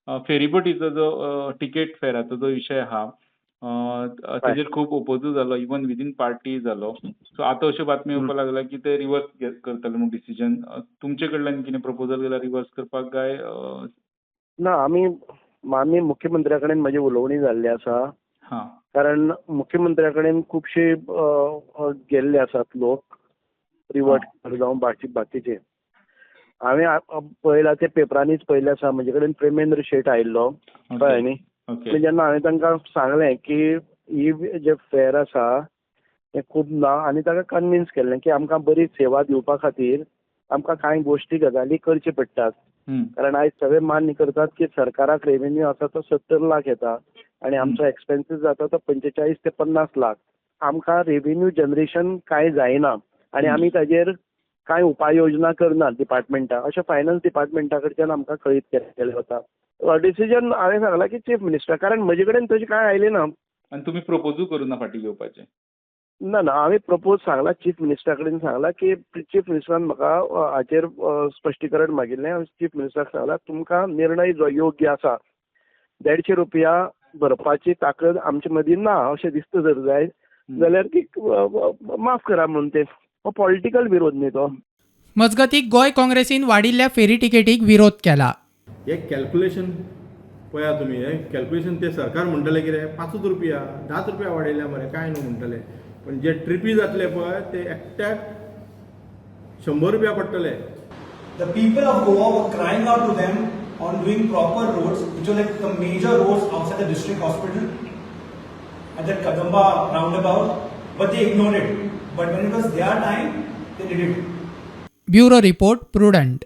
फेरीबोटीचो जो तिकेट फेराचो जो विशय आहा, तेजेर खूब ओपोजूय जालो, इवन विदीन पार्टी जालो. सो आतां अश्यो बातमी येवपाक लागल्या की ते रिवर्स करतले म्हूण डिसिजन. तुमचे कडल्यान कितें प्रपोजल गेला रिवर्स करपाक काय? ना, आमी माननीय मुख्यमंत्र्या कडेन म्हजें उलोवणी जाल्लें आसा. कारण मुख्यमंत्र्या कडेन खुबशे गेल्ले आसात लोक रिवर्ट जावं बाकीचे. हांवें पळयलां, ते पेपरांनीच पळयल्लें आसा. म्हजे कडेन प्रेमेंद्र शेट आयिल्लो, कळ्ळें न्ही. जेन्ना हांवें तांकां सांगलें की ही जे फेर आसा हें खूब ना, आनी ताका कन्विन्स केल्लें की आमकां बरी सेवा दिवपा खातीर आमकां कांय गोश्टी गजाली करच्यो पडटात. कारण आयज सगळे मान्य करतात की सरकाराक रेवेन्यू आसा तो 70 लाख येता आनी आमचो एक्सपेन्सीस जाता तो 45 ते 50 लाख. आमकां रेवेन्यू जनरेशन कांय जायना आनी आमी ताजेर कांय उपाय योजना करनात डिपार्टमेंटा, अशें फायनान्स डिपार्टमेंटा कडच्यान आमकां कळीत केल्लें वता. डिसिजन हांवें सांगलां की चीफ मिनिस्टर, कारण म्हजे कडेन तशें कांय आयलें ना. आनी तुमी प्रपोजूय करूं ना फाटीं घेवपाचें? ना ना, हांवें प्रपोज सांगला, चीफ मिनिस्टरा कडेन सांगला की चीफ मिनिस्टरान म्हाका हाचेर स्पश्टीकरण मागिल्लें. हांवें चीफ मिनिस्टराक सांगला, तुमकां निर्णय जो योग्य आसा, 150 रुपया भरपाची ताकद आमचे मदीं ना अशें दिसता जर जाय जाल्यार ती माफ करा म्हणून. ते हो पॉलिटिकल विरोध न्ही तो. मजगतीं, गोंय काँग्रेसीन वाडिल्ल्या फेरी तिकेटीक विरोध केला. हे कॅल्क्युलेशन पळया तुमी. हे कॅल्क्युलेशन ते सरकार म्हणटले कितें, 5 रुपया, 10 रुपया वाडयल्या मरे, कांय न्हू म्हणटले. पण जे ट्रिपी जातले पळय, ते एकट्याक 100 रुपया पडटले. The people of Goa were crying out to them on doing proper roads, which were like the major roads outside the district hospital at that Kadamba roundabout, but they ignored it. But when it was their time, they did it. Bureau report, Prudent.